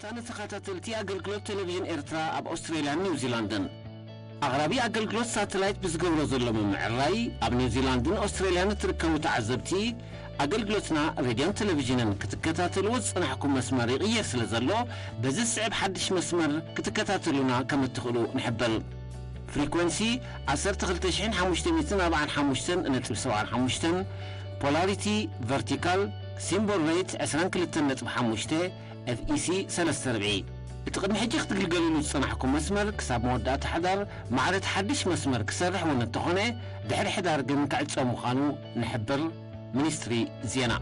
ንተኸታተልቲ ኣገልግሎት ቴሌቪዥን ኤርትራ ኣብ ኣውስትራልያን ኒውዚላንድን። ኣቕራቢ ኣገልግሎት ሳተላይት ብዝገብሮ ዘሎ ምምዕራይ፣ ኣብ ኒውዚላንድን ኣውስትራልያን እትርከቡ ተዓዘብቲ፣ ኣገልግሎትና ሬድዮን ቴሌቪዥንን ክትከታተልዎ ዝጸናሕኩም መስመር ይቕየር ስለ ዘሎ፣ በዚ ዝስዕብ ሓድሽ መስመር ክትከታተሉና ከም እትኽእሉ ንሕብር። ፍሪኮንሲ ዓሰርተ ክልተ ሽሕን ሓሙሽተ ሚእትን ኣርባዓን ሓሙሽተን ነጥቢ ሰብዓን ሓሙሽተን፣ ፖላሪቲ ቨርቲካል፣ ሲምቦል ሬት ዕስራን ክልተን ነጥቢ ሓሙሽተ፣ ኤፍ ኢ ሲ ሰለስተ ርብዒ። እቲ ቅድሚ ሕጂ ክትግልገልሉ ዝጸናሕኩም መስመር ክሳብ መወዳእታ ሕዳር ማዕረ እቲ ሓድሽ መስመር ክሰርሕ እውን እንተኾነ፣ ድሕሪ ሕዳር ግን ክዕጸው ምዃኑ ንሕብር። ሚኒስትሪ ዜና።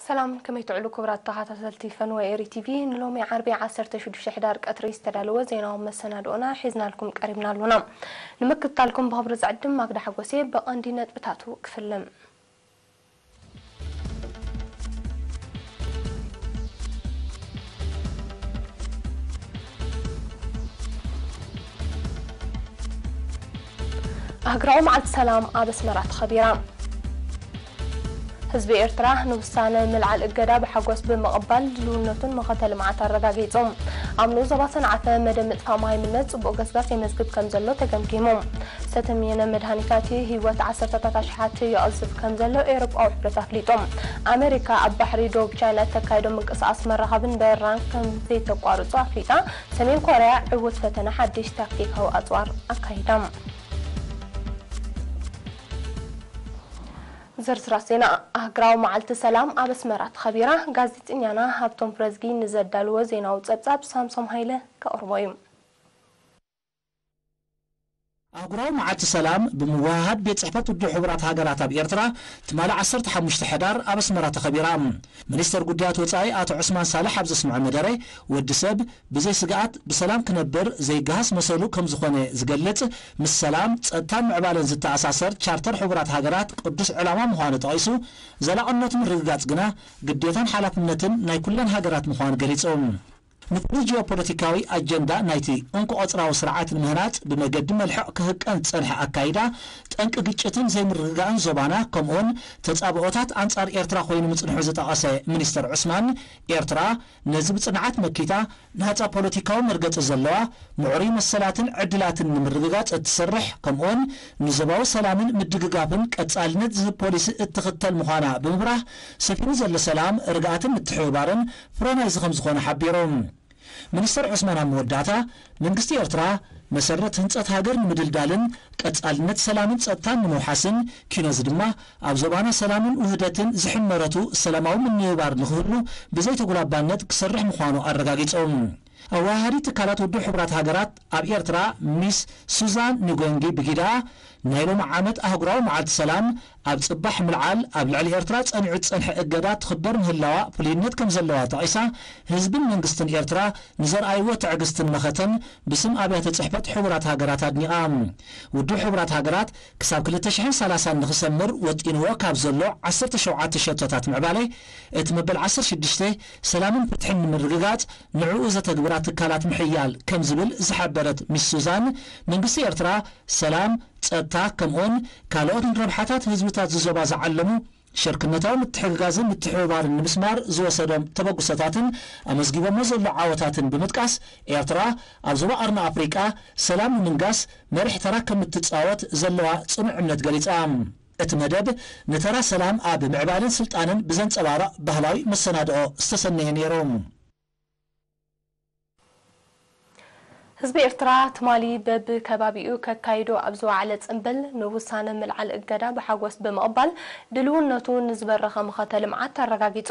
ሰላም፣ ከመይ ትውዕሉ ክቡራት ተኸታተልቲ ፈንወ ኤሪ ቲቪ? ንሎሚ ዓርቢ ዓሰርተ ሽዱሽተ ሕዳር ቀትሪ ዝተዳለወ ዜናዊ መሰናድኦና ሒዝናልኩም ቀሪብና ኣሎና። ንምክትታልኩም ብኽብሪ ዝዕድም ማግዳ ሓጎሴ። ብቐንዲ ነጥብታቱ ክፍልም። ኣህግራዊ መዓልቲ ሰላም ኣብ ኣስመራ ተኸቢራ። ህዝቢ ኤርትራ ንውሳነ ምልዓል እገዳ ብሓጎስ ብምቕባል ድልውነቱን መኸተ ልምዓት ኣረጋጊጹ። ኣብ ንኡስ ዞባ ሰንዓፈ መደብ ምጥፋእ መሃይምነት ጽቡቕ ገስጋስ የመዝግብ ከም ዘሎ ተገምጊሙ። ሰተምየነ መድሃኒታት ህይወት ዓሰርተታት ኣሽሓት ይቐዝፍ ከም ዘሎ ኤውሮጳዊ ሕብረት ኣፍሊጡ። ኣመሪካ ኣብ ባሕሪ ዶብ ቻይና እተካይዶ ምንቅስቓስ መራኸብን በረራን ከም ዘይተቋርጾ ኣፍሊጣ። ሰሜን ኮርያ ዕዉት ፈተነ ሓድሽ ታክቲካዊ ኣጽዋር ኣካይዳ። ዝርዝራት ዜና። ኣህግራዊ መዓልቲ ሰላም ኣብ ኣስመራ ተኸቢራ። ጋዜጠኛና ሃብቶም ፍረዝጊ ንዘዳልዎ ዜናዊ ጸብጻብ ሳምሶም ሃይለ ከቕርቦ እዩ። ኣህጉራዊ መዓልቲ ሰላም ብምውህሃድ ቤት ጽሕፈት ውድብ ሕቡራት ሃገራት ኣብ ኤርትራ ትማሊ ዓሰርተ ሓሙሽተ ሕዳር ኣብ ኣስመራ ተኸቢራ። ሚኒስተር ጉዳያት ወጻኢ ኣቶ ዑስማን ሳልሕ ኣብ ዘስምዖ መደረ፣ ወዲ ሰብ ብዘይ ስግኣት ብሰላም ክነብር ዘይገሃስ መሰሉ ከም ዝኾነ ዝገልጽ፣ ምስ ሰላም፣ ጸጥታን ምዕባለን ዝተኣሳሰር ቻርተር ሕቡራት ሃገራት ቅዱስ ዕላማ ምዃኑ ጠቒሱ፣ ዘላቕነቱ ምርግጋጽ ግና ግዴታን ሓላፍነትን ናይ ኩለን ሃገራት ምዃኑ ገሊጹ። ንፍሉይ ጂኦፖለቲካዊ ኣጀንዳ ናይቲ እንኮ-ቆጽራዊ ስርዓት ንምህናጽ ብመገዲ መልሕቕ ክህቀን ዝጸንሐ ኣካይዳ፣ ጠንቂ ግጭትን ዘይምርግጋእን ዞባና፣ ከምኡውን ተጻብኦታት ኣንጻር ኤርትራ ኮይኑ ምጽንሑ ዝጠቐሰ ሚኒስተር ዑስማን፣ ኤርትራ ነዚ ብጽንዓት መኪታ፣ ናጻ ፖለቲካዊ መርገጺ ዘለዋ፣ ምዕሩይ መሰላትን ዕድላትን ንምርግጋጽ እትሰርሕ፣ ከምኡውን ንዞባዊ ሰላምን ምድግጋፍን ቀጻልነት ዝህብ ፖሊሲ እትኽተል ምዃና ብምብራህ፣ ሰፊኑ ዘሎ ሰላም፣ ርግኣትን ምትሕብባርን ፍረ ናይዚ ከም ዝኾነ ሓቢሩ። ሚኒስተር ዑስማን ኣብ መወዳእታ፣ መንግስቲ ኤርትራ መሰረት ህንጸት ሃገር ንምድልዳልን ቀጻልነት ሰላምን ጸጥታን ንምውሓስን፣ ኪኖዚ ድማ ኣብ ዞባና ሰላምን ውህደትን ዝሕመረቱ ሰላማዊ ምንብባር ንኽህሉ ብዘይተጉላባነት ክሰርሕ ምዃኑ ኣረጋጊጹ። ኣወሃሃዲ ትካላት ውድብ ሕቡራት ሃገራት ኣብ ኤርትራ ሚስ ሱዛን ንጎንጊ ብጊዳ፣ ናይ ሎሚ ዓመት ኣህጉራዊ መዓልቲ ሰላም ኣብ ጽባሕ ምልዓል ኣብ ልዕሊ ኤርትራ ጸኒዑ ዝጸንሐ እገዳ ትኽበር ምህላዋ ፍሉይነት ከም ዘለዋ ጠቒሳ፣ ህዝብን መንግስትን ኤርትራ ንዘርኣይዎ ትዕግስትን መኸተን ብስም ኣብያተ ጽሕፈት ሕቡራት ሃገራት ኣድኒቓ። ውድብ ሕቡራት ሃገራት ክሳብ ክልተ ሽሕን ሰላሳን ንኽሰምር ወጢንዎ ካብ ዘሎ ዓሰርተ ሸውዓተ ሸቶታት ምዕባለ፣ እቲ መበል ዓሰርተ ሽዱሽተ ሰላምን ፍትሕን ንምርግጋጽ ንዕኡ ዘተግብራ ትካላት ምሕያል ከም ዝብል ዝሓበረት ሚስ ሱዛን፣ መንግስቲ ኤርትራ ሰላም፣ ጸጥታ፣ ከምኡውን ካልኦት ንረብሓታት ህዝብታት ዝዞባ ዝዓለሙ ሸርክነታዊ ምትሕግጋዝን ምትሕብባርን ንምስማር ዝወሰዶም ተበግሶታትን ኣመዝጊቦሞ ዘሎ ዓወታትን ብምጥቃስ፣ ኤርትራ ኣብ ዞባ ቀርኒ ኣፍሪቃ ሰላም ንምንጋስ መሪሕ ተራ ከም እትጻወት ዘለዋ ጽኑዕ እምነት ገሊጻ። እቲ መደብ ንተራ ሰላም ኣብ ምዕባለን ስልጣንን ብዘንጸባርቕ ባህላዊ መሰናድኦ ዝተሰነየ ነይሩ። ህዝቢ ኤርትራ ትማሊ በብከባቢኡ ከካይዶ ኣብ ዝወዓለ ጽምብል፣ ንውሳነ ምልዓል እገዳ ብሓጎስ ብምቕባል፣ ድልውነቱ ንዝበረኸ መኸተ ልምዓት ኣረጋጊጹ።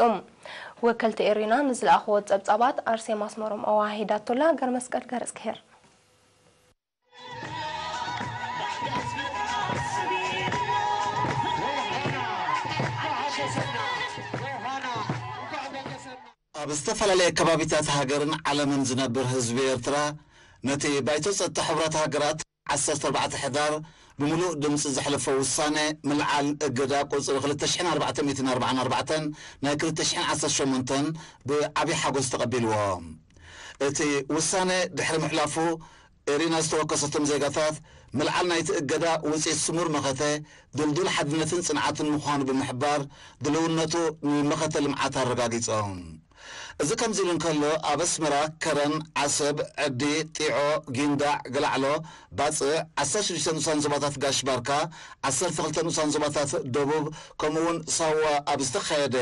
ወከልቲ ኤሪና ንዝለኣኽዎ ጸብጻባት ኣርሴማ ኣስመሮም ኣወሃሂዳቶላ። ገርመስቀል ገረጽክሄር። ኣብ ዝተፈላለያ ከባቢታት ሃገርን ዓለምን ዝነብር ህዝቢ ኤርትራ፣ ነቲ ባይቶ ጸጥታ ሕቡራት ሃገራት ዓሰርተ ኣርባዕተ ሕዳር ብምሉእ ድምፂ ዘሕለፎ ውሳነ ምልዓል እገዳ ቁፅሪ ክልተ ሽሕን ኣርባዕተ ሚእትን ኣርባዓን ኣርባዕተን ናይ ክልተ ሽሕን ዓሰርተ ሸሞንተን ብዓብዪ ሓጎስ ተቐቢልዎ። እቲ ውሳነ ድሕሪ ምሕላፉ፣ ኤሪና ዝተወከሰቶም ዜጋታት፣ ምልዓል ናይቲ እገዳ ውፅኢት ስሙር መኸተ፣ ድልዱል ሓድነትን ፅንዓትን ምዃኑ ብምሕባር፣ ድልውነቱ ንመኸተ ልምዓት ኣረጋጊጾም። እዚ ከምዚ ኢሉ እንከሎ፣ ኣብ ኣስመራ፣ ከረን፣ ዓሰብ፣ ዕዲ፣ ጢዖ፣ ጊንዳዕ፣ ገላዕሎ፣ ባጽዕ፣ ዓሰርተ ሽዱሽተ ንኡሳን ዞባታት ጋሽ ባርካ፣ ዓሰርተ ክልተ ንኡሳን ዞባታት ደቡብ፣ ከምኡውን ሳዋ ኣብ ዝተኻየደ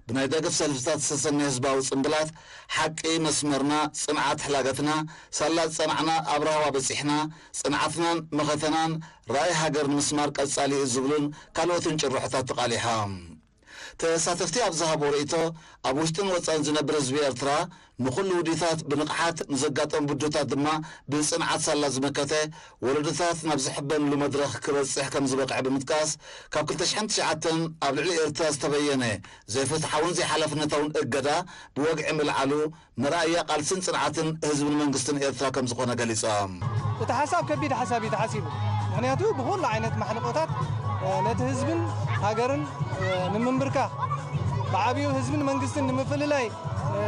ብናይ ደገፍ ሰልፍታት ዝተሰነየ ህዝባዊ ጽምብላት፣ ሓቂ መስመርና፣ ጽንዓት ሕላገትና፣ ሳላ ዝጸናዕና ኣብ ራህዋ በጺሕና፣ ጽንዓትናን መኸተናን ራእይ ሃገር ንምስማር ቀጻሊ እዩ ዝብሉን ካልኦትን ጭርሖታት ተቓሊሖም። ተሳተፍቲ ኣብ ዝሃቦ ርእይቶ፣ ኣብ ውሽጥን ወጻኢን ዝነብር ህዝቢ ኤርትራ ንኹሉ ውዲታት ብንቕሓት፣ ንዘጋጠሙ ብድሆታት ድማ ብጽንዓት ሳላ ዝመከተ፣ ወለዶታት ናብ ዝሕበንሉ መድረኽ ክበጽሕ ከም ዝበቕዐ ብምጥቃስ፣ ካብ ክልተ ሽሕን ትሽዓተን ኣብ ልዕሊ ኤርትራ ዝተበየነ ዘይፍትሓውን ዘይሓላፍነታውን እገዳ ብወግዒ ምልዓሉ መርኣያ ቃልስን ጽንዓትን ህዝብን መንግስትን ኤርትራ ከም ዝኾነ ገሊጾም። እቲ ሓሳብ ከቢድ ሓሳብ እዩ ተሓሲቡ። ምኽንያቱ ብኹሉ ዓይነት ማሕንቆታት፣ እ፣ ነቲ ህዝብን ሃገርን፣ እ፣ ንምንብርካኽ፣ ብዓብዩ ህዝብን መንግስትን ንምፍልላይ፣ እ፣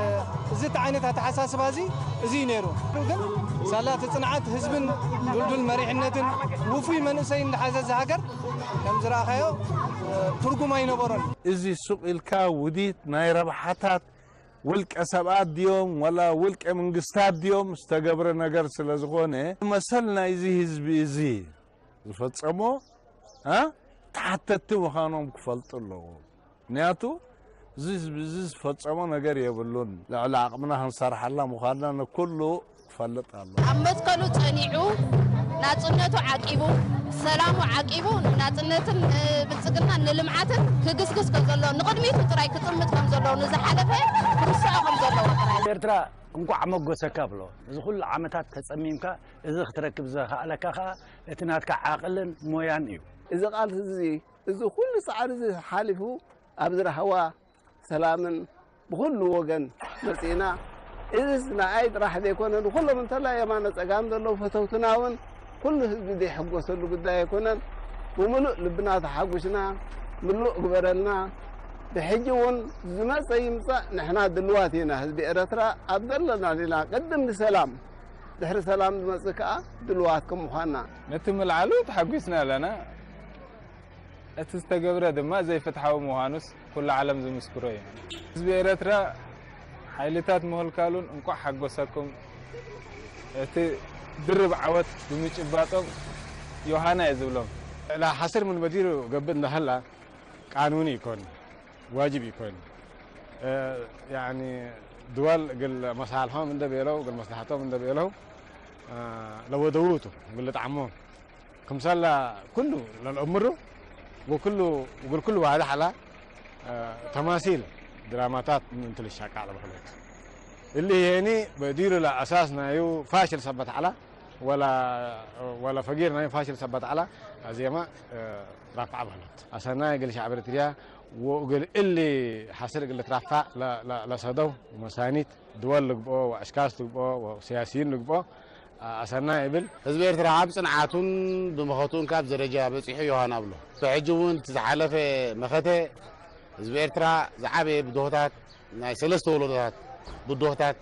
እዚ እቲ ዓይነት ኣተሓሳስባ እዚ፣ እዚ እዩ ነይሩ። ግን ሳላ እቲ ጽንዓት ህዝብን ድልዱል መሪሕነትን ውፉይ መንእሰይን ዝሓዘ እዚ ሃገር ከም ዝረኣኻዮ፣ እ፣ ትርጉም ኣይነበሮን። እዚ ሱቕ ኢልካ ውዲት ናይ ረብሓታት ውልቀ ሰባት ድዮም ዋላ ውልቀ መንግስታት ድዮም ዝተገብረ ነገር ስለ ዝኾነ፣ መሰል ናይዚ ህዝቢ እዚ ዝፈጸሞ፣ እ፣ ተሓተትቲ ምዃኖም ክፈልጡ ኣለዎም። ምኽንያቱ እዚ ህዝቢ እዚ ዝፈጸሞ ነገር የብሉን። ልዕሊ ዓቕምና ክንሰርሓላ ምዃንና ንኩሉ ክፈልጥ ኣሎ። ኣብ መትከሉ ጸኒዑ፣ ናጽነቱ ዓቂቡ፣ ሰላሙ ዓቂቡ፣ ንናጽነትን ንብልጽግናን ንልምዓትን ክግስግስ ከም ዘለዎ፣ ንቕድሚቱ ጥራይ ክጥምት ከም ዘለዎ፣ ንዝሓለፈ ክርስዖ ከም ዘለዎ ጥራይ። ኤርትራ እንቋዕ መጎሰካ ብሎ። እዚ ኩሉ ዓመታት ተጸሚምካ፣ እዚ ክትረክብ ዘኽኣለካ ከኣ እቲ ናትካ ዓቕልን ሞያን እዩ። እዚ ቃልሲ እዚ፣ እዚ ኩሉ ጻዕሪ እዚ ሓሊፉ፣ ኣብዚ ራህዋ ሰላምን ብኹሉ ወገን መጺእና። እዚስ ንኣይ ጥራሕ ዘይኮነ፣ ንኹሎም እንተላይ የማነ ጸጋም ዘለዉ ፈተውትና እውን ኩሉ ህዝቢ ዘይሕጎሰሉ ጉዳይ ኣይኮነን። ብምሉእ ልብና ተሓጒስና፣ ምሉእ ግበረልና። ብሕጂ እውን ዝመጸ ይምጻእ፣ ንሕና ድልዋት ኢና። ህዝቢ ኤረትራ ኣብ ዘለናሉ ኢና። ቅድም ንሰላም፣ ድሕሪ ሰላም ዝመጽእ ከኣ ድልዋት ከም ምዃንና። ነቲ ምልዓሉ ተሓጒስና ኣለና። እቲ ዝተገብረ ድማ ዘይፍትሓዊ ምዃኑስ ኩሉ ዓለም ዝምስክሮ እዩ። ህዝቢ ኤረትራ ሓይልታት ምኽልካሉን እንቋዕ ሓጎሰኩም። እቲ ድርብ ዓወት ብምጭባጦም ዮሃና እየ ዝብሎም። لا حصر من بدير قبل نهلا قانوني يكون واجب يكون. يعني دول قل مصالحهم من دبيلو قل مصلحتهم من دبيلو. لو دوتو قل طعمهم ክምሳላ ኩሉ ለልአምሩ ወኩሉ ወግል ኩሉ ዋህደ ሓላ ተማሲል ድራማታት ምንትል ሻቃ ለበህለት እሊ ሄኒ በዲሩ ለአሳስ ናዩ ፋሽል ሰበት ዓላ ወላ ወላ ፈጊር ናዩ ፋሽል ሰበት ዓላ አዜማ ራፋዓ በህለት አሰና እግል ሻዕብ ኤርትርያ ወእግል እሊ ሓስር እግል ትራፋዕ ለሰደው መሳኒት ድወል ልግብኦ ወአሽካስ ልግብኦ ወሲያሲይን ልግብኦ ኣሰና ይብል። ህዝቢ ኤርትራ ኣብ ጽንዓቱን ብመኸቱን ካብ ደረጃ በጺሑ ዮሃና ብሎ። ብሕጂ እውን እቲ ዝሓለፈ መኸተ ህዝቢ ኤርትራ ዝዓበየ ብድሆታት ናይ ሰለስተ ወለዶታት ብድሆታት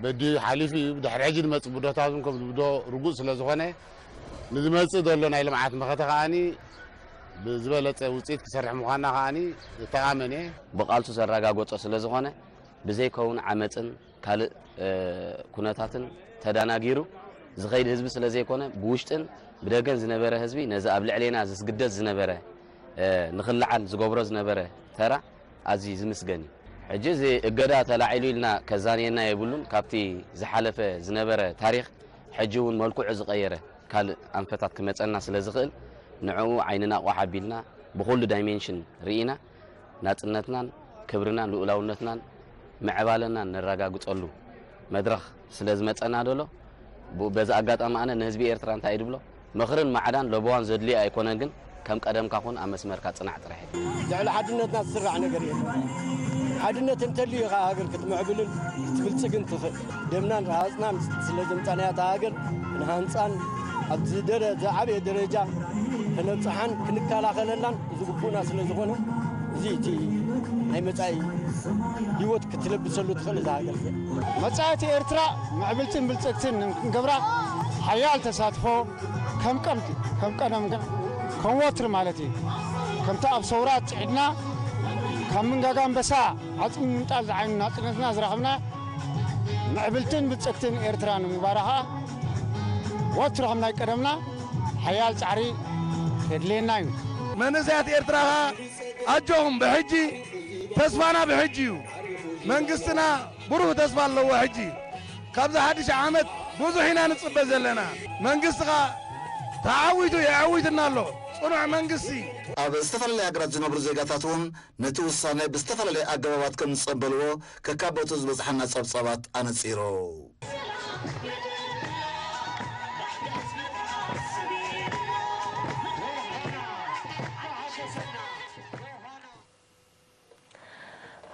በዲ ሓሊፉ እዩ። ብድሕሪ ሕጂ ዝመጽእ ብድሆታት እውን ከም ብድሆ ርጉጽ ስለ ዝኾነ ንዝመጽእ ዘሎ ናይ ልምዓት መኸተ ከኣኒ ብዝበለጸ ውጽኢት ክሰርሕ ምዃንና ከኣኒ ዝተኣመነ። ብቓልሱ ዘረጋገጾ ስለ ዝኾነ ብዘይከውን ዓመጽን ካልእ ኩነታትን ተዳናጊሩ ዝኸይድ ህዝቢ ስለ ዘይኮነ ብውሽጥን ብደገን ዝነበረ ህዝቢ ነዚ ኣብ ልዕሌና ዝስግደድ ዝነበረ ንኽልዓል ዝገብሮ ዝነበረ ተራ ኣዝዩ ዝምስገን እዩ። ሕጂ እዚ እገዳ ተላዒሉ ኢልና ከዛንየና የብሉን። ካብቲ ዝሓለፈ ዝነበረ ታሪኽ ሕጂ እውን መልክዑ ዝቐየረ ካልእ ኣንፈታት ክመጸና ስለ ዝኽእል ንዕኡ ዓይንና ቋሕ ኣቢልና ብኹሉ ዳይሜንሽን ርኢና ናጽነትናን ክብርናን ልኡላውነትናን ምዕባለናን ነረጋግጸሉ መድረኽ ስለ ዝመጸና ደሎ በዚ ኣጋጣሚ ኣነ ንህዝቢ ኤርትራ እንታይ ድብሎ ምኽርን ማዕዳን ለበዋን ዘድልዮ ኣይኮነን ግን ከም ቀደምካ ኩን ኣብ መስመርካ ጽናዕ ጥራሕ። ልዕሊ ሓድነትና ዝስራዕ ነገር የለን። ሓድነት እንተልዩ ኢኻ ሃገር ክትምዕብልን ክትብልጽግን ትኽእል። ደምናን ረሃጽናን ስለ ዘምጻናያ እታ ሃገር ንሃንጻን ኣብዚ ደረ ዝዓበየ ደረጃ ክነብጽሓን ክንከላኸለላን ዝግቡእና ስለ ዝኾነ፣ እዚ እቲ ናይ መጻኢ ህይወት ክትለብሰሉ ትኽእል እዛ ሃገር እዚኣ። መጻኢት ኤርትራ ምዕብልትን ብልጽግትን ንክንገብራ ሓያል ተሳትፎ ከም ቀምቲ፣ ከም ቀደም፣ ከም ወትሪ ማለት እዩ። ከምቲ ኣብ ሰውራ ጽዒድና ካብ ምንጋጋ ኣንበሳ ዓጽሚ ምንጣል ዝዓይኑ ናጽነትና ዝረኸብና ምዕብልትን ብልጽግትን ኤርትራ ንምግባራ ኸኣ ወትሩ ከም ናይ ቀደምና ሓያል ጻዕሪ የድልየና እዩ። መንእሰያት ኤርትራ ኸኣ ኣጆኹም፣ ብሕጂ ተስፋና ብሕጂ እዩ። መንግስትና ብሩህ ተስፋ ኣለዎ። ሕጂ ካብዚ ሓድሽ ዓመት ብዙሕ ኢና ንጽበ ዘለና። መንግስቲ ኸኣ ተዓዊቱ የዕዊትና ኣሎ። ጽኑዕ መንግስቲ። ኣብ ዝተፈላለያ ሃገራት ዝነብሩ ዜጋታት እውን ነቲ ውሳነ ብዝተፈላለየ ኣገባባት ከም ዝጸበልዎ ከካብ ቦትኡ ዝበጽሓና ጸብጻባት ኣነጺሩ።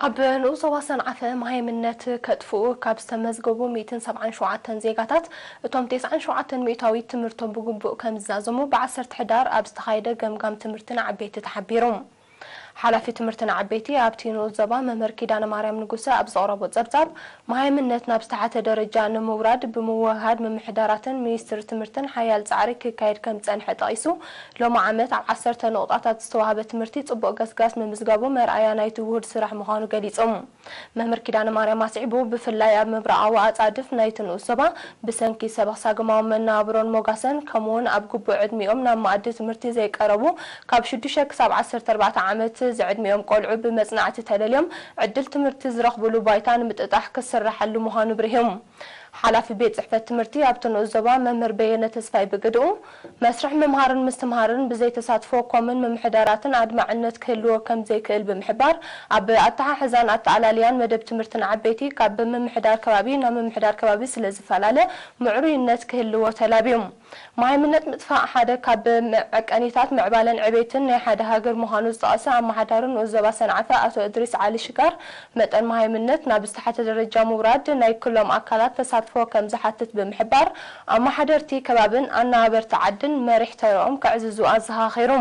ኣብ ንኡስ ዞባ ሰንዓፈ መሃይምነት ከጥፍኡ ካብ ዝተመዝገቡ ሚእትን ሰብዓን ሸውዓተን ዜጋታት፣ እቶም ተስዓን ሸውዓተን ሚእታዊት ትምህርቶም ብግቡእ ከም ዝዛዘሙ ብዓሰርተ ሕዳር ኣብ ዝተኻየደ ገምጋም ትምህርቲ ንዓበይቲ ተሓቢሩ። ሓላፊ ትምህርቲ ንዓበይቲ ኣብቲ ንኡስ ዞባ መምህር ኪዳነ ማርያም ንጉሰ ኣብ ዘቕረቦ ጸብጻብ፣ መሃይምነት ናብ ዝተሓተ ደረጃ ንምውራድ ብምውህሃድ ምምሕዳራትን ሚኒስትሪ ትምህርትን ሓያል ጻዕሪ ክካየድ ከም ዝጸንሐ ጠቒሱ፣ ሎሚ ዓመት ኣብ ዓሰርተ ነቑጣታት ዝተዋህበ ትምህርቲ ጽቡቕ ገስጋስ ምምዝጋቡ መርኣያ ናይቲ ውሁድ ስራሕ ምዃኑ ገሊጹ። መምህር ኪዳነ ማርያም ኣስዒቡ፣ ብፍላይ ኣብ ምብራቓዊ ኣጻድፍ ናይቲ ንኡስ ዞባ ብሰንኪ ሰበኽ ሳግማዊ መነባብሮን ሞጋሰን፣ ከምኡውን ኣብ ግቡእ ዕድሚኦም ናብ መኣዲ ትምህርቲ ዘይቀረቡ ካብ ሽዱሽተ ክሳብ ዓሰርተ ኣርባዕተ ዓመት ዝዕድሚኦም ቆልዑ ብመጽናዕቲ ተለልዮም ዕድል ትምህርቲ ዝረኽብሉ ባይታ ንምጥጣሕ ክስራሓሉ ምዃኑ ብሪሆም። ሓላፊ ቤት ጽሕፈት ትምህርቲ ኣብቲ ንኡስ ዞባ መምህር በየነ ተስፋይ ብግድኡ፣ መስርሕ ምምሃርን ምስትምሃርን ብዘይተሳትፎ ኮምን ምምሕዳራትን ኣድማዕነት ክህልዎ ከም ዘይክእል ብምሕባር፣ ኣብ ኣተሓሕዛን ኣተኣላልያን መደብ ትምህርቲ ንዓበይቲ ካብ ምምሕዳር ከባቢ ናብ ምምሕዳር ከባቢ ስለ ዝፈላለ ምዕሩይነት ክህልዎ ተላብዩ። መሃይምነት ምጥፋእ ሓደ ካብ መዐቀኒታት ምዕባለን ዕቤትን ናይ ሓደ ሃገር ምዃኑ ዝጠቐሰ ኣመሓዳሪ ንኡስ ዞባ ሰንዓፈ ኣቶ እድሪስ ዓሊ ሽጋር፣ መጠን መሃይምነት ናብ ዝተሓተ ደረጃ ምውራድ ናይ ኩሎም ኣካላት ተሳትፎ ከም ዝሓትት ብምሕባር፣ ኣመሓደርቲ ከባብን ኣነባበርቲ ዓድን መሪሕ ተረኦም ከዕዝዙ ኣዘኻኺሩ።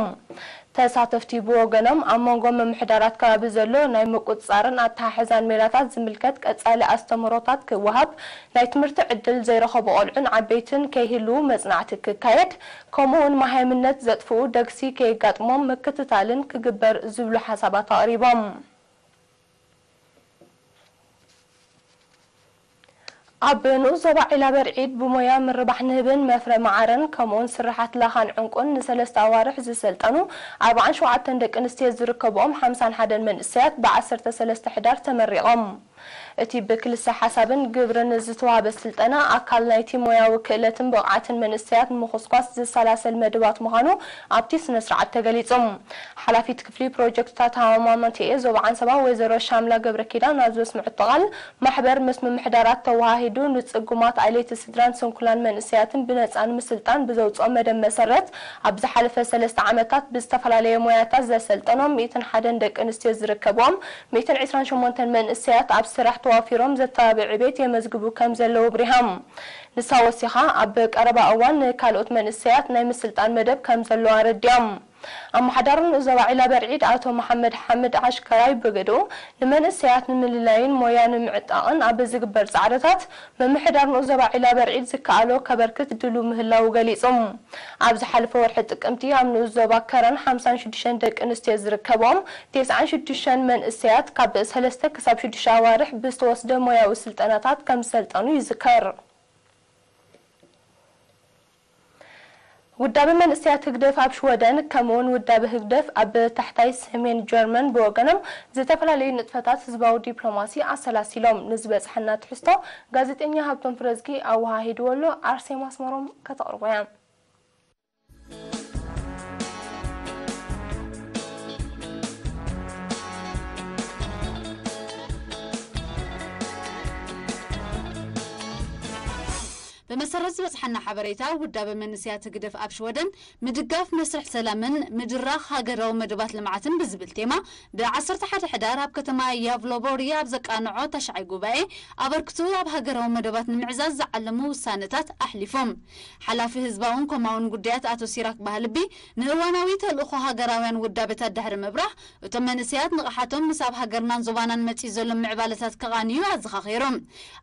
ተሳተፍቲ ብወገኖም፣ ኣብ መንጎ ምምሕዳራት ከባቢ ዘሎ ናይ ምቁጽጻርን ኣተሓሕዛን ሜላታት ዝምልከት ቀጻሊ ኣስተምህሮታት ክወሃብ፣ ናይ ትምህርቲ ዕድል ዘይረኸቡ ቆልዑን ዓበይትን ከይህልዉ መጽናዕቲ ክካየድ፣ ከምኡውን መሃይምነት ዘጥፍኡ ደግሲ ከየጋጥሞም ምክትታልን ክግበር ዝብሉ ሓሳባት ኣቕሪቦም። ኣብ ንኡስ ዞባ ዒላ በርዒድ ብሞያ ምርባሕ ንህብን መፍረ መዓርን ከምኡውን ስርሓት ላኻን ዕንቁን ንሰለስተ ኣዋርሕ ዝሰልጠኑ ኣርባዓን ሸውዓተን ደቂ ኣንስትዮ ዝርከብኦም ሓምሳን ሓደን መንእሰያት ብዓሰርተ ሰለስተ ሕዳር ተመሪቖም። እቲ ብክልሰ ሓሳብን ግብርን ዝተዋህበ ስልጠና ኣካል ናይቲ ሞያዊ ክእለትን ብቕዓትን መንእሰያት ንምኹስኳስ ዝሰላሰል መደባት ምዃኑ ኣብቲ ስነ ስርዓት ተገሊጹ። ሓላፊት ክፍሊ ፕሮጀክትታት ሃዋማኖቴ ዞባ ዓንሰባ ወይዘሮ ሻምላ ገብረ ኪዳን ኣብ ዘስምዐቶ ቃል፣ ማሕበር ምስ ምምሕዳራት ተወሃሂዱ ንጽጉማት፣ ኣለይቲ ስድራን ስንኩላን መንእሰያትን ብነጻ ንምስልጣን ብዘውጽኦ መደብ መሰረት፣ ኣብ ዝሓለፈ ሰለስተ ዓመታት ብዝተፈላለየ ሞያታት ዘሰልጠኖም ሚእትን ሓደን ደቂ ኣንስትዮ ዝርከብዎም ሚእትን ዕስራን ሸሞንተን መንእሰያት ኣብ ስራሕ ተዋፊሮም ዘተባብዕ ዕቤት የመዝግቡ ከም ዘለዉ ኣብሪሃም። ንሳ ወሲኻ፣ ኣብ ቀረባ እዋን ንካልኦት መንእሰያት ናይ ምስልጣን መደብ ከም ዘለዋ ኣረዲኦም። ኣመሓዳሪ ንኡስ ዞባ ዒላ በርዒድ ኣቶ መሓመድ ሓምድ ዓሽከራይ ብግድኡ፣ ንመንእሰያት ንምልላይን ሞያ ንምዕጣቕን ኣብ ዝግበር ጻዕርታት፣ ምምሕዳር ንኡስ ዞባ ዒላ በርዒድ ዝከኣሎ ከበርክት ድሉ ምህላዉ ገሊጹ። ኣብ ዝሓለፈ ወርሒ ጥቅምቲ ኣብ ንኡስ ዞባ ከረን ሓምሳን ሽዱሽተን ደቂ ኣንስትዮ ዝርከብኦም ተስዓን ሽዱሽተን መንእሰያት ካብ ሰለስተ ክሳብ ሽዱሽተ ኣዋርሕ ብዝተወስደ ሞያዊ ስልጠናታት ከም ዝሰልጠኑ ይዝከር። ውዳበ መንእሰያት ህግደፍ ኣብ ሽወደን፣ ከምኡውን ውዳበ ህግደፍ ኣብ ታሕታይ ሰሜን ጀርመን ብወገኖም ዝተፈላለዩ ንጥፈታት ህዝባዊ ዲፕሎማሲ ኣሰላሲሎም። ንዝበጽሐና ትሕዝቶ ጋዜጠኛ ሃብቶም ፍረዝጊ ኣወሃሂድዎ ኣሎ፣ ኣርሴማ ኣስመሮም ከተቕርቦ እያ። ብመሰረት ዝበጽሓና ሓበሬታ፣ ውዳበ መንእሰያት ህግደፍ ኣብ ሽወደን ምድጋፍ መስርሕ ሰላምን ምድራኽ ሃገራዊ መደባት ልምዓትን ብዝብል ቴማ፣ ብ ዓሰርተ ሓደ ሕዳር ኣብ ከተማ ያቭሎቦሪ ኣብ ዘቃንዖ ታሽዓይ ጉባኤ፣ ኣበርክቶ ኣብ ሃገራዊ መደባት ንምዕዛዝ ዝዓለሙ ውሳነታት ኣሕሊፎም። ሓላፊ ህዝባውን ኮማውን ጉዳያት ኣቶ ሲራክ ባህልቢ፣ ንእዋናዊ ተልእኾ ሃገራውያን ውዳበታት ድሕሪ ምብራህ፣ እቶም መንእሰያት ንቕሓቶም ምስ ኣብ ሃገርናን ዞባናን መጺኡ ዘሎ ምዕባለታት ከቓንዩ ኣዘኻኺሮም።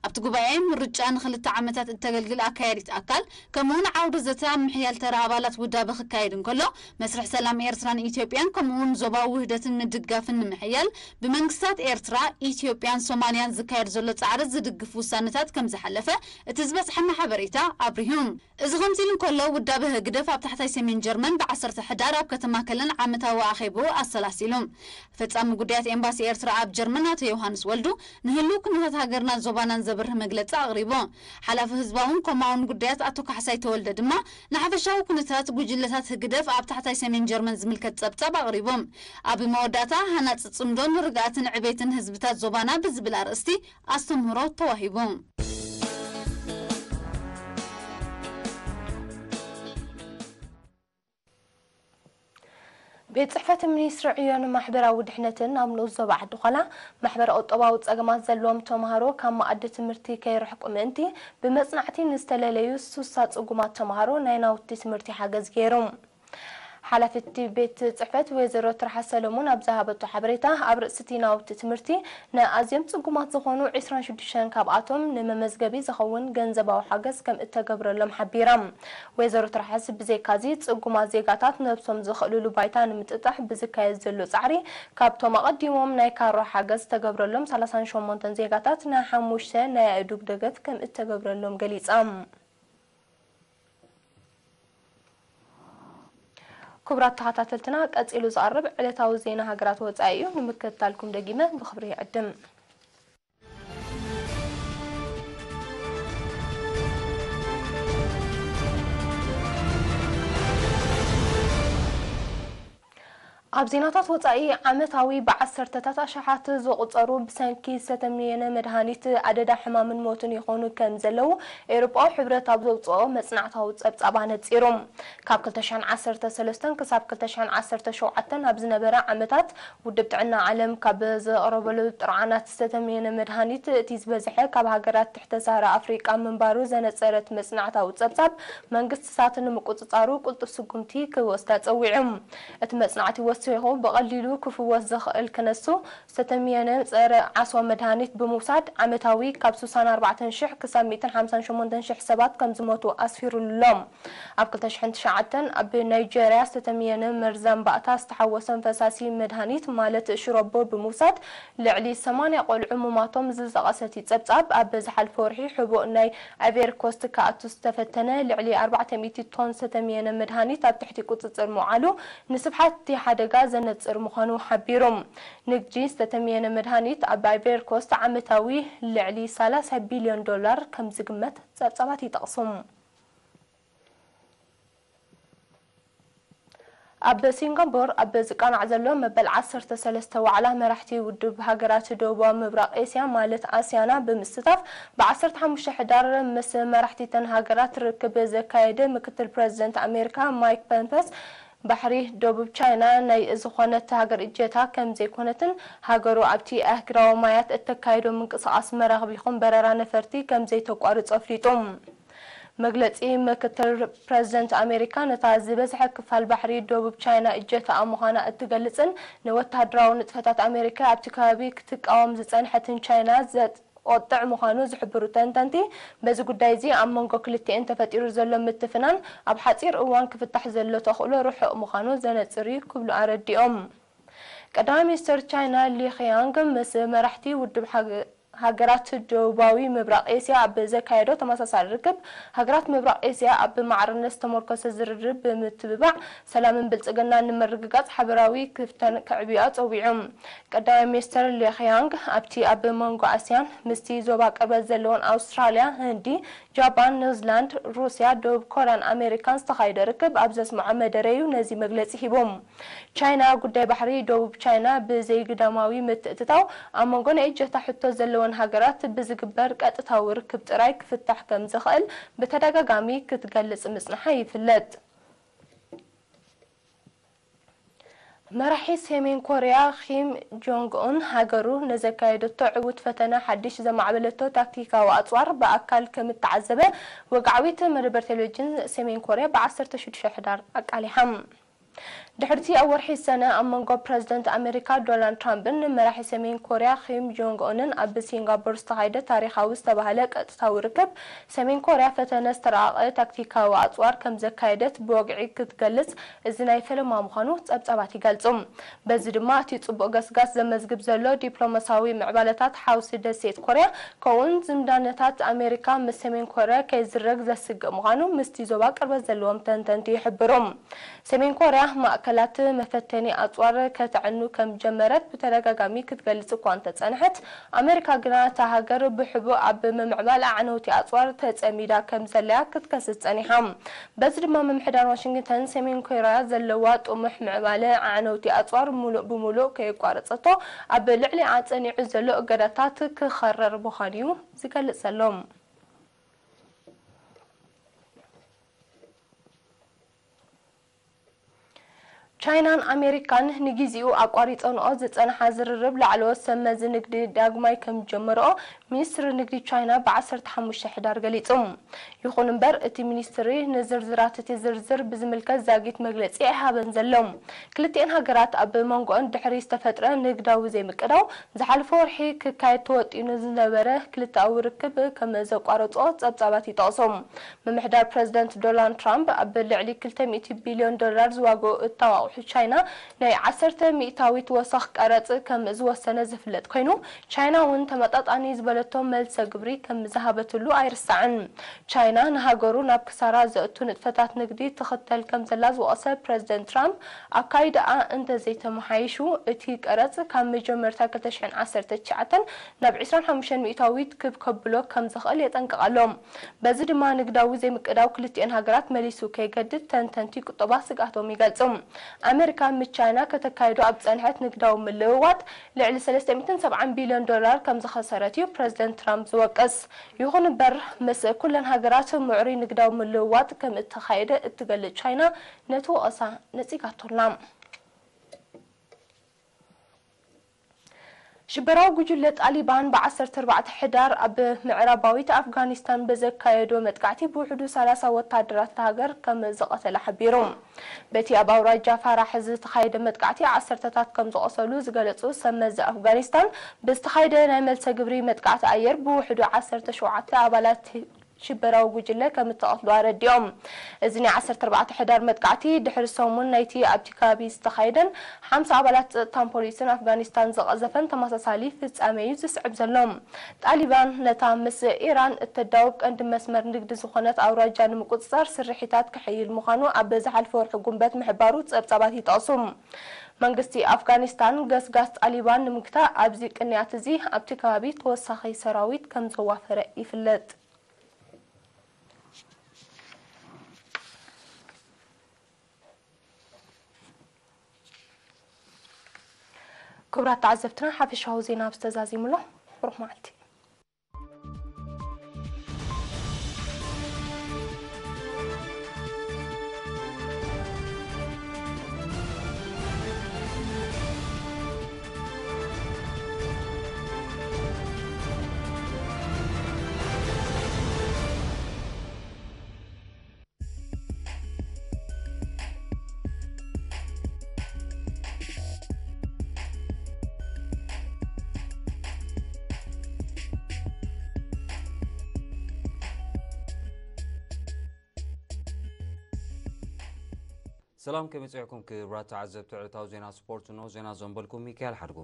ኣብቲ ጉባኤ፣ ምርጫ ንኽልተ ዓመታት እተገልግል ኣካያዲት ኣካል፣ ከምኡውን ዓውደ ዘተ ኣብ ምሕያል ተራ ኣባላት ውዳበ ክካየድ እንከሎ፣ መስርሕ ሰላም ኤርትራን ኢትዮጵያን ከምኡውን ዞባዊ ውህደትን ምድጋፍን ንምሕያል፣ ብመንግስታት ኤርትራ፣ ኢትዮጵያን ሶማልያን ዝካየድ ዘሎ ጻዕሪ ዝድግፍ ውሳነታት ከም ዝሓለፈ እቲ ዝበጽሐና ሓበሬታ ኣብሪሁ። እዚ ከምዚ ኢሉ እንከሎ፣ ውዳበ ህግደፍ ኣብ ታሕታይ ሰሜን ጀርመን ብ ዓሰርተ ሕዳር ኣብ ከተማ ከለን ዓመታዊ ኣኼብኡ ኣሰላሲሉ። ፈጻሚ ጉዳያት ኤምባሲ ኤርትራ ኣብ ጀርመን ኣቶ ዮሃንስ ወልዱ፣ ንህልው ኩነታት ሃገርናን ዞባናን ዘብርህ መግለጺ ኣቕሪቡ። ሓላፊ ህዝባውን ኮማውን ጉዳያት ኣቶ ካሕሳይ ተወልደ ድማ፣ ንሓፈሻዊ ኩነታት ጉጅለታት ህግደፍ ኣብ ታሕታይ ሰሜን ጀርመን ዝምልከት ጸብጻብ ኣቕሪቡ። ኣብ መወዳእታ፣ ሃናጺ ጽምዶ ንርግኣትን ዕቤትን ህዝብታት ዞባና ብዝብል ኣርእስቲ ኣስተምህሮ ተዋሂቡ። ቤት ጽሕፈት ሚኒስትሪ ዕዮን ማሕበራዊ ድሕነትን ኣብ ንኡስ ዞባ ዓዲ ዃላ፣ ማሕበረ ቁጠባዊ ጸገማት ዘለዎም ተምሃሮ ካብ መኣዲ ትምህርቲ ከይርሕቁ ምእንቲ፣ ብመጽናዕቲ ንዝተለለዩ ሱሳ ጽጉማት ተምሃሮ ናይ ናውቲ ትምህርቲ ሓገዝ ገይሩ። ሓላፊት ቤት ጽሕፈት ወይዘሮ ትርሓስ ሰለሙን ኣብ ዝሃበቶ ሓበሬታ፣ ኣብ ርእሲ እቲ ናውቲ ትምህርቲ ንኣዝዮም ጽጉማት ዝኾኑ ዕስራን ሽዱሽተን ካብኣቶም ንመመዝገቢ ዝኸውን ገንዘባዊ ሓገዝ ከም እተገብረሎም ሓቢራ። ወይዘሮ ትርሓስ ብዘይካዚ፣ ጽጉማት ዜጋታት ነብሶም ዝኽእልሉ ባይታ ንምጥጣሕ ብዝካየድ ዘሎ ጻዕሪ፣ ካብቶም ኣቐዲሞም ናይ ካሮ ሓገዝ ዝተገብረሎም ሰላሳን ሸሞንተን ዜጋታት፣ ናይ ሓሙሽተ ናይ ኣእዱግ ደገፍ ከም እተገብረሎም ገሊጻ። ክቡራት ተኸታተልትና፣ ቀጺሉ ዝቐርብ ዕለታዊ ዜና ሃገራት ወጻኢ እዩ። ንምክትታልኩም ደጊመ ብኽብሪ ይዕድም። ኣብ ዜናታት ወጻኢ፣ ዓመታዊ ብዓሰርተታት ኣሽሓት ዝቑጸሩ ብሰንኪ ዝተተምየነ መድሃኒት ኣደዳ ሕማምን ሞትን ይኾኑ ከም ዘለዉ ኤውሮጳዊ ሕብረት ኣብ ዘውጽኦ መጽናዕታዊ ጸብጻብ ኣነጺሩ። ካብ ክልተ ሽሕን ዓሰርተ ሰለስተን ክሳብ ክልተ ሽሕን ዓሰርተ ሸውዓተን ኣብ ዝነበረ ዓመታት፣ ውድብ ጥዕና ዓለም ካብ ዘቕረበሉ ጥርዓናት ዝተተምየነ መድሃኒት እቲ ዝበዝሐ ካብ ሃገራት ትሕተ ሳህራ ኣፍሪቃ ምንባሩ ዘነጸረት መጽናዕታዊ ጸብጻብ፣ መንግስትታት ንምቁጽጻሩ ቅልጡፍ ስጉምቲ ክወስዳ ጸዊዑ። እቲ መጽናዕቲ ወሲኹ፣ ብቐሊሉ ክፍወስ ዝኽእል ክነሱ ዝተተምየነ ጸረ ዓሶ መድሃኒት ብምውሳድ፣ ዓመታዊ ካብ ስሳን ኣርባዕተን ሽሕ ክሳብ ሚእትን ሓምሳን ሸሞንተን ሽሕ ሰባት ከም ዝሞቱ ኣስፊሩሉ ኣሎ። ኣብ ክልተ ሽሕን ትሽዓተን ኣብ ናይጀርያ ዝተተምየነ መርዛም ባእታ ዝተሓወሰን ፈሳሲ መድሃኒት ማለት ሽሮቦ ብምውሳድ ልዕሊ ሰማንያ ቆልዑ ምማቶም ዝጠቐሰ እቲ ጸብጻብ፣ ኣብ ዝሓለፈ ወርሒ ሕቡእ ናይ ኣይቨሪ ኮስት ክኣቱ ዝተፈተነ ልዕሊ ኣርባዕተ ሚእቲ ቶን ዝተተምየነ መድሃኒት ኣብ ትሕቲ ቁጽጽር ምውዓሉ ንስፍሓት እቲ ሓደጋ ዘነጽር ምዃኑ ሓቢሩ። ንግዲ ዝተተምየነ መድሃኒት ኣብ ኣይቨሪ ኮስት ዓመታዊ ልዕሊ ሰላሳ ቢልዮን ዶላር ከም ዝግመት ጸብጻባት ይጠቕሱ። ኣብ ሲንጋፖር ኣብ ዝቃናዕ ዘሎ መበል ዓሰርተ ሰለስተ ዋዕላ መራሕቲ ውድብ ሃገራት ደቡባዊ ምብራቕ ኤስያ ማለት ኣስያና ብምስታፍ፣ ብ ዓሰርተ ሓሙሽተ ሕዳር ምስ መራሕቲ እተን ሃገራት ርክብ ዘካየደ ምክትል ፕረዚደንት ኣሜሪካ ማይክ ፐንፐስ፣ ባሕሪ ደቡብ ቻይና ናይ ዝኾነት ሃገር እጀታ ከም ዘይኮነትን፣ ሃገሩ ኣብቲ ኣህጉራዊ ማያት እተካይዶ ምንቅስቓስ መራኽብ ይኹን በረራ ነፈርቲ ከም ዘይተቋርጾ ኣፍሊጡ። መግለጺ ምክትል ፕረዚደንት ኣሜሪካ፣ ነታ ዝበዝሐ ክፋል ባሕሪ ደቡብ ቻይና እጀታኣ ምዃና እትገልጽን፣ ንወተሃደራዊ ንጥፈታት ኣሜሪካ ኣብቲ ከባቢ ክትቃወም ዝጸንሐትን ቻይና ዘቆጥዕ ምዃኑ ዝሕብሩ ተንተንቲ፣ በዚ ጉዳይ እዚ ኣብ መንጎ ክልቲኤን ተፈጢሩ ዘሎ ምትፍናን ኣብ ሓጺር እዋን ክፍታሕ ዘሎ ተኽእሎ ርሑቕ ምዃኑ ዘነጽር እዩ ክብሉ ኣረዲኦም። ቀዳማይ ሚኒስትር ቻይና ሊ ኺያንግ ምስ መራሕቲ ውድብ ሃገ-፣ ሃገራት ደቡባዊ ምብራቕ ኤስያ ኣብ ዘካየዶ ተመሳሳሊ ርክብ፣ ሃገራት ምብራቕ ኤስያ ኣብ ማዕርነት ዝተመርኮሰ ዝርርብ ብምትብባዕ ሰላምን ብልጽግናን ንምርግጋጽ ሓበራዊ ክፍተን ከዕብያ ጸዊዑ። ቀዳማይ ሚኒስትር ሊ ኺያንግ ኣብቲ ኣብ መንጎ ኣስያን ምስቲ ዞባ ቅርበት ዘለዎን ኣውስትራልያ፣ ህንዲ፣ ጃፓን፣ ኒውዚላንድ፣ ሩስያ፣ ደቡብ ኮርያን ኣሜሪካን ዝተኻየደ ርክብ ኣብ ዘስምዖ መደረ እዩ ነዚ መግለጺ ሂቡ። ቻይና ጉዳይ ባሕሪ ደቡብ ቻይና ብዘይግዳማዊ ምትእትታው ኣብ መንጎ ናይ እጀታ ሕቶ ዘለዋ ሃገራት ብዝግበር ቀጥታዊ ርክብ ጥራይ ክፍታሕ ከም ዝኽእል ብተደጋጋሚ ክትገልጽ ምጽንሓ ይፍለጥ። መራሒ ሰሜን ኮርያ ኪም ጆንግ ኡን ሃገሩ ንዘካየደቶ ዕዉት ፈተነ ሓድሽ ዘማዕበለቶ ታክቲካዊ ኣጽዋር ብኣካል ከም እተዓዘበ ወግዓዊት መደበር ቴሌቪዥን ሰሜን ኮርያ ብ ዓሰርተ ሽዱሽተ ሕዳር ኣቃሊሓ። ድሕርቲ ኣብ ወርሒ ሰነ ኣብ መንጎ ፕረዚደንት ኣሜሪካ ዶናልድ ትራምፕን መራሒ ሰሜን ኮርያ ኪም ጆንግ ኡንን ኣብ ሲንጋፖር ዝተኻየደ ታሪኻዊ ዝተባህለ ቀጥታዊ ርክብ፣ ሰሜን ኮርያ ፈተነ ዝተራቐቐ ታክቲካዊ ኣጽዋር ከም ዘካየደት ብወግዒ ክትገልጽ፣ እዚ ናይ ፈለማ ምዃኑ ጸብጻባት ይገልጹ። በዚ ድማ እቲ ጽቡቕ ገስጋስ ዘመዝግብ ዘሎ ዲፕሎማሲያዊ ምዕባለታት ሓውሲ ደሴት ኮርያ፣ ከምኡውን ዝምዳነታት ኣሜሪካ ምስ ሰሜን ኮርያ ከይዝረግ ዘስግእ ምዃኑ ምስቲ ዞባ ቅርበት ዘለዎም ተንተንቲ ይሕብሩ። ሰሜን ኮርያ ማእከላት መፈተኒ ኣጽዋር ከተዕኑ ከም ጀመረት ብተደጋጋሚ ክትገልጽ እኳ እንተጸንሐት፣ ኣሜሪካ ግና እታ ሃገር ብሕቡእ ኣብ ምምዕባል ኣዕነውቲ ኣጽዋር ተጸሚዳ ከም ዘለያ ክትከስስ ጸኒሓ። በዚ ድማ ምምሕዳር ዋሽንግተን ሰሜን ኮርያ ዘለዋ ጥሙሕ ምዕባለ ኣዕነውቲ ኣጽዋር ምሉእ ብምሉእ ከየቋረጸቶ ኣብ ልዕሊኣ ጸኒዑ ዘሎ እገዳታት ክኸረር ምዃኑ እዩ ዝገልጽ ዘሎ። ቻይናን ኣሜሪካን ንጊዜኡ ኣቋሪጸንኦ ዝጸንሓ ዝርርብ ላዕለዎት ሰብ መዚ ንግዲ ዳግማይ ከም ዝጀመርኦ ሚኒስትሪ ንግዲ ቻይና ብ ዓሰርተ ሓሙሽተ ሕዳር ገሊጹ። ይኹን እምበር፣ እቲ ሚኒስትሪ ንዝርዝራት እቲ ዝርዝር ብዝምልከት ዛጊት መግለጺ ኣይሃበን ዘሎ። ክልቲኤን ሃገራት ኣብ መንጎኦን ድሕሪ ዝተፈጥረ ንግዳዊ ዘይምቅዳው፣ ዝሓለፈ ወርሒ ክካየድ ተወጢኑ ዝነበረ ክልተኣዊ ርክብ ከም ዘቋረጾ ጸብጻባት ይጠቕሱ። ምምሕዳር ፕረዚደንት ዶናልድ ትራምፕ ኣብ ልዕሊ ክልተ ሚእቲ ቢልዮን ዶላር ዝዋግኡ እተዋቕሑ ቻይና ናይ ዓሰርተ ሚእታዊት ወሰኽ ቀረጽ ከም ዝወሰነ ዝፍለጥ ኮይኑ፣ ቻይና እውን ተመጣጣኒ ዝበለቶ መልሰ ግብሪ ከም ዝሃበትሉ ኣይርሳዕን። ቻይና ንሃገሩ ናብ ክሳራ ዘእቱ ንጥፈታት ንግዲ ትኽተል ከም ዘላ ዝወቐሰ ፕረዚደንት ትራምፕ፣ ኣካይዳኣ እንተዘይተመሓይሹ፣ እቲ ቀረጽ ካብ መጀመርታ ክልተ ሽሕን ዓሰርተ ትሽዓተን ናብ ዕስራን ሓሙሽተን ሚእታዊት ክብ ከብሎ ከም ዝኽእል የጠንቅቕ ኣሎ። በዚ ድማ ንግዳዊ ዘይምቅዳው ክልቲኤን ሃገራት መሊሱ ከይገድድ ተንተንቲ ቁጠባ ስግኣቶም ይገልጹ። ኣሜሪካ ምስ ቻይና ከተካይዶ ኣብ ዝጸንሐት ንግዳዊ ምልውዋጥ ልዕሊ ሰለስተ ሚእትን ሰብዓን ቢልዮን ዶላር ከም ዝኸሰረት እዩ ፕረዚደንት ትራምፕ ዝወቅስ። ይኹን እምበር፣ ምስ ኩለን ሃገራት ምዕሩይ ንግዳዊ ምልውዋጥ ከም እተኻየደ እትገልጽ ቻይና ነቲ ወቐሳ ነጺጋቶ ኣላ። ሽበራዊ ጉጅለ ጣሊባን ብ ዓሰርተ ኣርባዕተ ሕዳር ኣብ ምዕራባዊት ኣፍጋኒስታን ብዘካየዶ መጥቃዕቲ ብውሕዱ ሰላሳ ወታደራት እታ ሃገር ከም ዝቐተለ ሓቢሩ። በቲ ኣብ ኣውራጃ ፋራሕ ዝተኻየደ መጥቃዕቲ ዓሰርተታት ከም ዝቖሰሉ ዝገለጹ ሰብ መዚ ኣፍጋኒስታን፣ ብዝተኻየደ ናይ መልሰ ግብሪ መጥቃዕቲ ኣየር ብውሕዱ ዓሰርተ ሸውዓተ ኣባላት ሽበራዊ ጉጅለ ከም እተቐትሉ ኣረዲኦም። እዚ ናይ ዓሰርተ ኣርባዕተ ሕዳር መጥቃዕቲ ድሕሪ ሰሙን ናይቲ ኣብቲ ከባቢ ዝተኻየደን ሓምሳ ኣባላት ጸጥታን ፖሊስን ኣፍጋኒስታን ዝቐዘፈን ተመሳሳሊ ፍጻሜ እዩ ዝስዕብ ዘሎ። ጣሊባን ነታ ምስ ኢራን እተዳውብ ቀንዲ መስመር ንግዲ ዝኾነት ኣውራጃ ንምቁጽጻር ስርሒታት ክሕይል ምዃኑ ኣብ ዝሓለፈ ወርሒ ጉንበት ምሕባሩ ጸብጻባት ይጠቕሱ። መንግስቲ ኣፍጋኒስታን ገስጋስ ጣሊባን ንምግታእ ኣብዚ ቅንያት እዚ ኣብቲ ከባቢ ተወሳኺ ሰራዊት ከም ዘዋፈረ ይፍለጥ። ክቡራት ተዓዘብትና፣ ሓፈሻዊ ዜና ኣብ ዝተዛዚሙሎ ብሩኽ መዓልቲ። ሰላም፣ ከመይ ጸኒሕኩም ክቡራት ተዓዘብቲ ዕለታዊ ዜና ስፖርት? እንሆ ዜና ዘንበልኩም ሚካኤል ሓድጉ።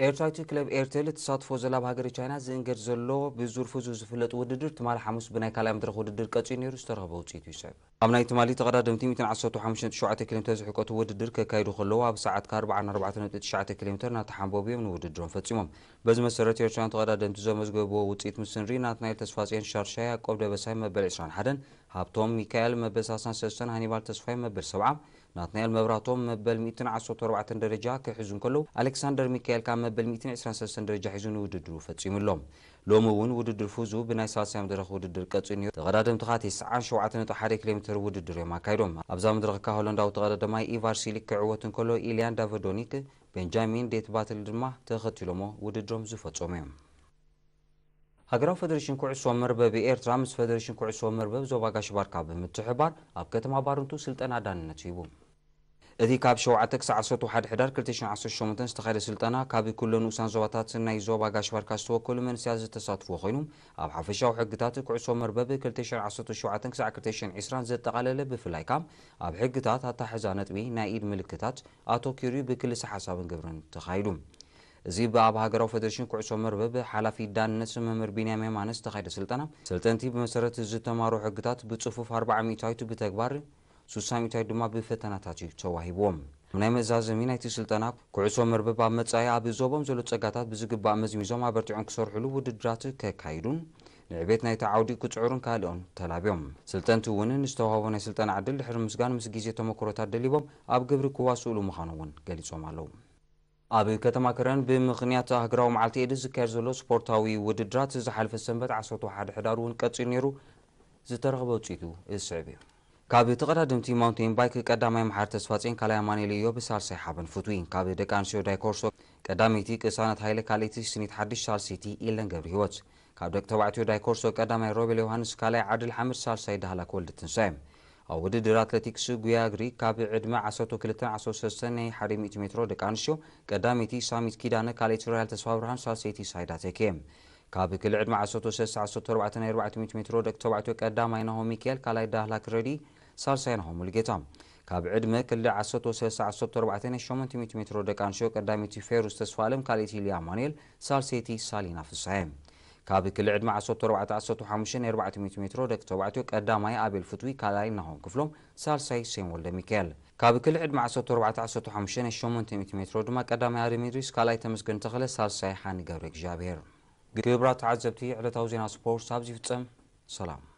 ኤርትራዊት ክለብ ኤርቴል እትሳትፎ ዘላ ኣብ ሃገረ ቻይና ዝእንገድ ዘሎ ብዙር ፍዙ ዝፍለጥ ውድድር ትማሊ ሓሙስ ብናይ ካልኣይ መድረኽ ውድድር ቀጺሉ ነይሩ። ዝተረኸበ ውጽኢቱ ይስዕብ። ኣብ ናይ ትማሊ ተቐዳደምቲ ሚእትን ዓሰርተ ሓሙሽተን ነጥቢ ሸውዓተ ኪሎ ሜተር ዝሕቀቱ ውድድር ከካይዱ ከለዉ ኣብ ሰዓት ከ ኣርባዓን ኣርባዕተን ነጥቢ ትሽዓተ ኪሎ ሜተር ናታ ሓምቦብ እዮም ንውድድሮም ፈጺሞም። በዚ መሰረት ኤርትራውያን ተቐዳደምቲ ዘመዝገብዎ ውጽኢት ምስ ንርኢ ናትናኤል ተስፋጽዮን ሻርሻይ፣ ያዕቆብ ደበሳይ መበል ዕስራን ሓደን፣ ሃብቶም ሚካኤል መበል ሰላሳን ሰለስተን፣ ሃኒባል ተስፋይ መበል ሰብዓ፣ ናትናኤል መብራቶም መበል ሚእትን ዓሰርተ ኣርባዕተን ደረጃ ክሕዙ እንከለዉ፣ ኣሌክሳንደር ሚካኤል ካብ መበል ሚእትን ዕስራን ሰለስተን ደረጃ ሒዙ ንውድድሩ ፈጺሙ ኣሎ። ሎሚ እውን ውድድር ፉዙ ብናይ ሳልሳይ መድረኽ ውድድር ቀጺሉ ነይሩ። ተቐዳደምቲ ኸኣ ተስዓን ሸውዓተን ነጥቢ ሓደ ኪሎ ሜትር ውድድር እዮም ኣካይዶም። ኣብዛ መድረኽ ከኣ ሆለንዳዊ ተቐዳዳማይ ኢቫር ሲሊክ ክዕወት እንከሎ፣ ኢልያን ዳቨዶኒክ፣ ቤንጃሚን ዴት ባትል ድማ ተኸቲሎሞ ውድድሮም ዝፈጸሙ እዮም። ሃገራዊ ፈደሬሽን ኩዕሶ መርበብ ኤርትራ ምስ ፈደሬሽን ኩዕሶ መርበብ ዞባ ጋሽ ባርካ ብምትሕባር ኣብ ከተማ ባርንቱ ስልጠና ዳንነት ሂቡ። እቲ ካብ ሸውዓተ ክሳዕ ዓሰርተ ሓደ ሕዳር ክልተ ሽሕን ዓሰርተ ሸሞንተን ዝተኻየደ ስልጠና ካብ ኩለ ንኡሳን ዞባታት ናይ ዞባ ጋሽ ባርካ ዝተወከሉ መንስያት ዝተሳትፍዎ ኮይኑ፣ ኣብ ሓፈሻዊ ሕግታት ኩዕሶ መርበብ ክልተ ሽሕን ዓሰርተ ሸውዓተን ክሳዕ ክልተ ሽሕን ዕስራን ዘጠቓለለ፣ ብፍላይ ካብ ኣብ ሕግታት ኣታሕዛ ነጥቢ፣ ናይ ኢድ ምልክታት ኣተኪሩ ብክልሰ ሓሳብን ግብርን ተኻይዱ። እዚ ብኣብ ሃገራዊ ፈደሬሽን ኩዕሶ መርበብ ሓላፊ ዳንነት መምህር ቢንያም የማነ ዝተኻየደ ስልጠና፣ ሰልጠንቲ ብመሰረት ዝተማሩ ሕግታት ብጽፉፍ ኣርብዓ ሚእታዊት ብተግባር፣ ሱሳ ሚእታዊት ድማ ብፈተናታት እዩ ተዋሂብዎም። ናይ መዛዘሚ ናይቲ ስልጠና፣ ኩዕሶ መርበብ ኣብ መጻኢ ኣብ ዞቦም ዘሎ ጸጋታት ብዝግባእ መዝሚዞም ኣበርቲዖም ክሰርሕሉ ውድድራት ከካይዱን ንዕቤት ናይቲ ዓውዲ ክጽዕሩን ካልኦን ተላብዮም። ሰልጠንቲ እውን ንዝተዋህቦ ናይ ስልጠና ዕድል ድሕሪ ምስጋን ምስ ግዜ ተመክሮታት ደሊቦም ኣብ ግብሪ ክዋስኡሉ ምዃኑ እውን ገሊጾም ኣለዉ። ኣብ ከተማ ከረን ብምኽንያት ሃገራዊ መዓልቲ ኤድስ ዝካየድ ዘሎ ስፖርታዊ ውድድራት ዝሓለፈ ሰንበት ዓሰርተ ሓደ ሕዳር እውን ቀጺሉ ነይሩ። ዝተረኽበ ውጽኢቱ ዝስዕብ እዩ። ካብ ተቐዳደምቲ ማውንቴን ባይክ ቀዳማይ መሓር ተስፋጼን ካልኣይ ኣማኑኤል እዮብ ሳልሳይ ሓበን ፍትዊ። ካብ ደቂ ኣንስትዮ ዳይኮርሶ ቀዳመይቲ ቅሳነት ሃይለ ካልኣይቲ ስኒት ሓድሽ ሳልሰይቲ ኢለን ገብረ ህይወት። ካብ ደቂ ተባዕትዮ ዳይኮርሶ ቀዳማይ ሮቤል ዮሃንስ ካልኣይ ዓድል ሓመድ ሳልሳይ ዳህላክ ወልደ ትንሳኤ። ኣብ ውድድር ኣትሌቲክስ ጉያ እግሪ ካብ ዕድመ ዓሰርተ ክልተን ዓሰርተ ሰለስተን ናይ ሓደ ሚእቲ ሜትሮ ደቂ ኣንስትዮ ቀዳመይቲ ሳሚት ኪዳነ ካልኣይቲ ሮያል ተስፋ ብርሃን ሳልሰይቲ ሳይዳ ተኬ። ካብ ክሊ ዕድመ ዓሰርተ ሰለስተ ዓሰርተ ኣርባዕተ ናይ ኣርባዕተ ሚእቲ ሜትሮ ደቂ ተባዕትዮ ቀዳማይ ናሆም ሚካኤል ካልኣይ ዳህላክ ረዲ ሳልሳይ ናሆም ሙሉጌታ። ካብ ዕድመ ክሊ ዓሰርተ ሰለስተ ዓሰርተ ኣርባዕተ ናይ ሸሞንተ ሚእቲ ሜትሮ ደቂ ኣንስትዮ ቀዳመይቲ ፌሩዝ ተስፋ ኣለም ካልኣይቲ ሊያ ኣማኑኤል ሳልሰይቲ ሳሊና ፍስሃየ። ካብ ክሊ ዕድመ ዓሰርተ ኣርባዕተ ዓሰርተ ሓሙሽተ ናይ ኣርባዕተ ሚእቲ ሜትሮ ደቂ ተባዕትዮ ቀዳማይ ኣቤል ፍትዊ ካልኣይ ናሆም ክፍሎም ሳልሳይ ሴም ወልደ ሚካኤል። ካብ ክሊ ዕድመ ዓሰርተ ኣርባዕተ ዓሰርተ ሓሙሽተ ናይ ሸሞንተ ሚእቲ ሜትሮ ድማ ቀዳማይ ኣደም ኢድሪስ ካልኣይ ተመስገን ተኸለ ሳልሳይ ሓኒ ገብረ እግዚኣብሔር። ክቡራት ተዓዘብቲ ዕለታዊ ዜና ስፖርት ኣብዚ ይፍጸም። ሰላም።